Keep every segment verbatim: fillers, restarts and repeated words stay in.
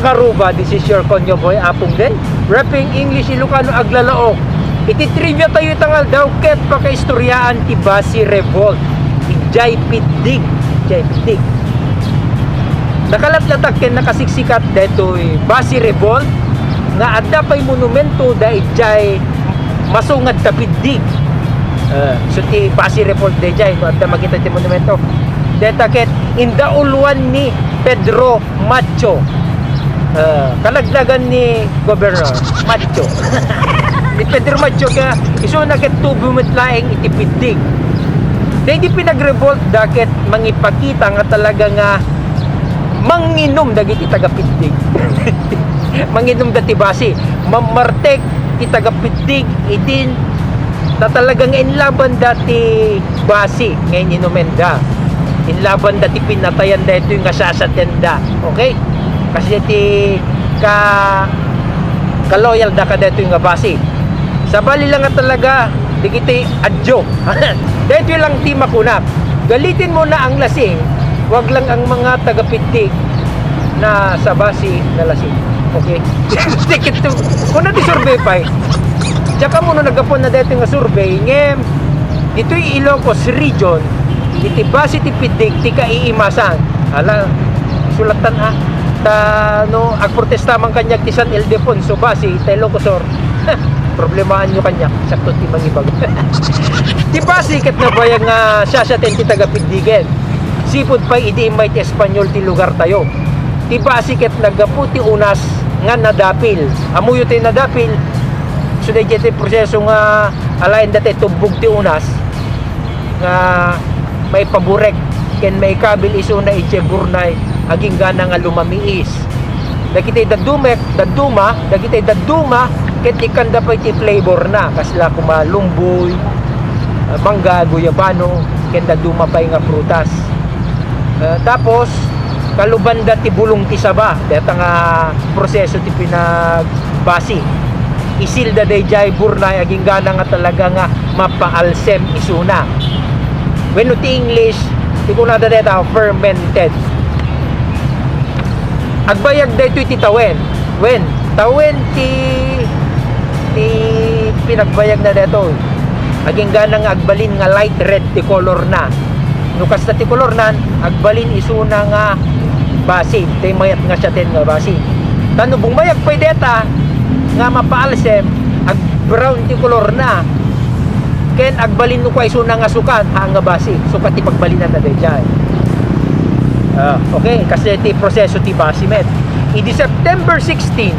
Karuba, this is your Konyo Boy, Apong Glenn, repping English Ilocano aglalaok. Iti trivia tayo itang aldaw ket pakaistoryaan ti Basi Revolt. Idiay Piddig, idiay Piddig. Nakalatlatak ken nakasiksikat daytoy Basi Revolt nga adda pay monumento da idiay masungad ta Piddig. Eh, so ti Basi Revolt daydiay, no adda makita ti monumento. Deta ket indauluan ni Pedro Macho. Eh, kalaglagan ni Governor Macho. Ni Pedro Macho ka, isuna ket tubo met laeng iti Piddig. Daydi pinagrevolt da ket mangipakita nga talaga nga manginom dagiti taga Piddig. Manginom da ti basi. Mammartek ti taga Piddig idin, ta talagang inlaban da ti basi nga ininumenda. Inlaban da ti pinatayan daytoy nga sasatenda. Okay? Kasi ti ka, ka-loyal da kadaytoy nga basi. Sabali lang nga talaga, digiti adyo. Daytoy lang ti makunak. Galitin mo na ang lasing, wag lang ang mga taga-Piddig na sa basi na lasing. Okay? Tikit to. Kuna ti survey pay. Tsaka mo no nagapon na daytoy nga survey, ngem, ditoy Ilocos Region, iti basi ti Piddig, ti kaiimasan. Ala, sulatan, ah. Ta, no, agprotesta man kaniak ti San Ildefonso basi, ta Ilocos Sur, problemaanyo kaniak, sakto ti mangibag. Ti basi ket nabayag nga siasiaten ti taga-Piddigen. Sipud pay idi immay ti Espanyol ti lugartayo. Ti basi ket naggapu ti unas nga nadapil. Ammoyo ti nadapil, so daydiay ti proseso nga alaen dayta itubbog ti unas nga maipaburek ken maikabil isuna idiay burnay agingga na nga lumamiis. Dagiti dadduma, dadduma, dagiti dadduma ket ikkanda pay ti flavor na, kasla koma lumboy, ah, mangga, guyabano, ken dadduma pay nga prutas. Ah, tapos, kalubanda ti bulong ti saba, dayta nga proseso ti pinagbasi. Isilda daydiay burnay agingga na nga talaga nga mapaalsem isuna. Wenno ti English, ti kunada dayta, fermented. Agbayag daytoy ti tawen. Wen, tawen ti, ti pinagbayag na daytoy. Agingga na nga agbalin nga light red ti color na. No kasta ti color nan, agbalin isuna nga basi, ti mayat nga siaten nga basi. Ta no bumayag pay dayta nga mapaalsem, ag-brown ti kolor na. Ken agbalin no kua isuna nga sukan, haan nga basi. Sukat ti pagbalinanna daydiay. Ah, okay, kasi ti proseso ti basi met. Idi September sixteen,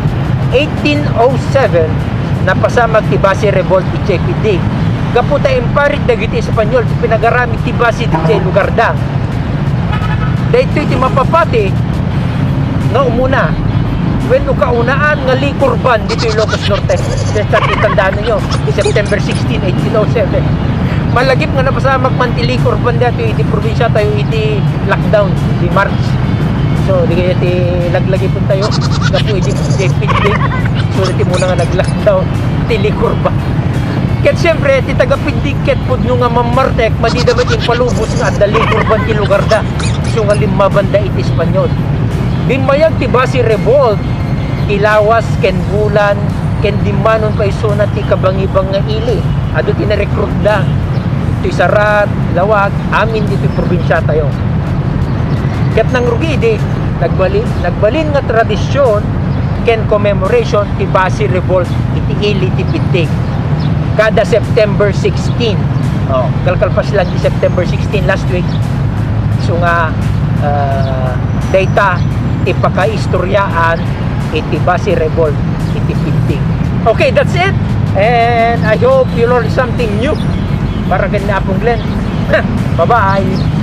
eighteen oh seven, napasamak ti basi revolt idiay Piddig. Gapu ta imparit dagiti Espanyol ti pinagaramid ti basi idiay lugarda. Daytoy ti mapapati nga umuna wenno kaunaan nga liquor ban ditoy Ilocos Norte. Basta ti tandaanyo, ti September sixteen, eighteen oh seven. Malagip nga napasamak man ti liquor ban daytoy iti probinsya tayo iti lockdown, iti March. So, di kaya ti laglagipon tayo. Gapu iti, iti Piddig. So, iti muna nga nag-lockdown, ti liquor ban. Ket siyempre, ti taga Piddig ket pudno nga mammartek, madida met impalubos nga adda liquor ban ti lugarda. Isu nga limmabanda iti Espanyol. Bimmayag ti basi revolt, ti lawas ken bulan, ken dimmanon pay isuna ti kabangibang nga ili. Adu ti narekrutda. Ti Sarat, Laoag, amin ditoy probinsya tayo. Ket nangrugidi, nagbalin, nagbalin nga tradisyon ken commemoration ti basi revolt iti ili ti Piddig. Kada September sixteen. Oh, kalkalpas lang ti September sixteen last week. So nga, ah, dayta ti pakaistoryaan iti basi revolt iti Piddig. Okay, that's it. And I hope you learned something new. Para ken ni Apong Glenn. Bye-bye.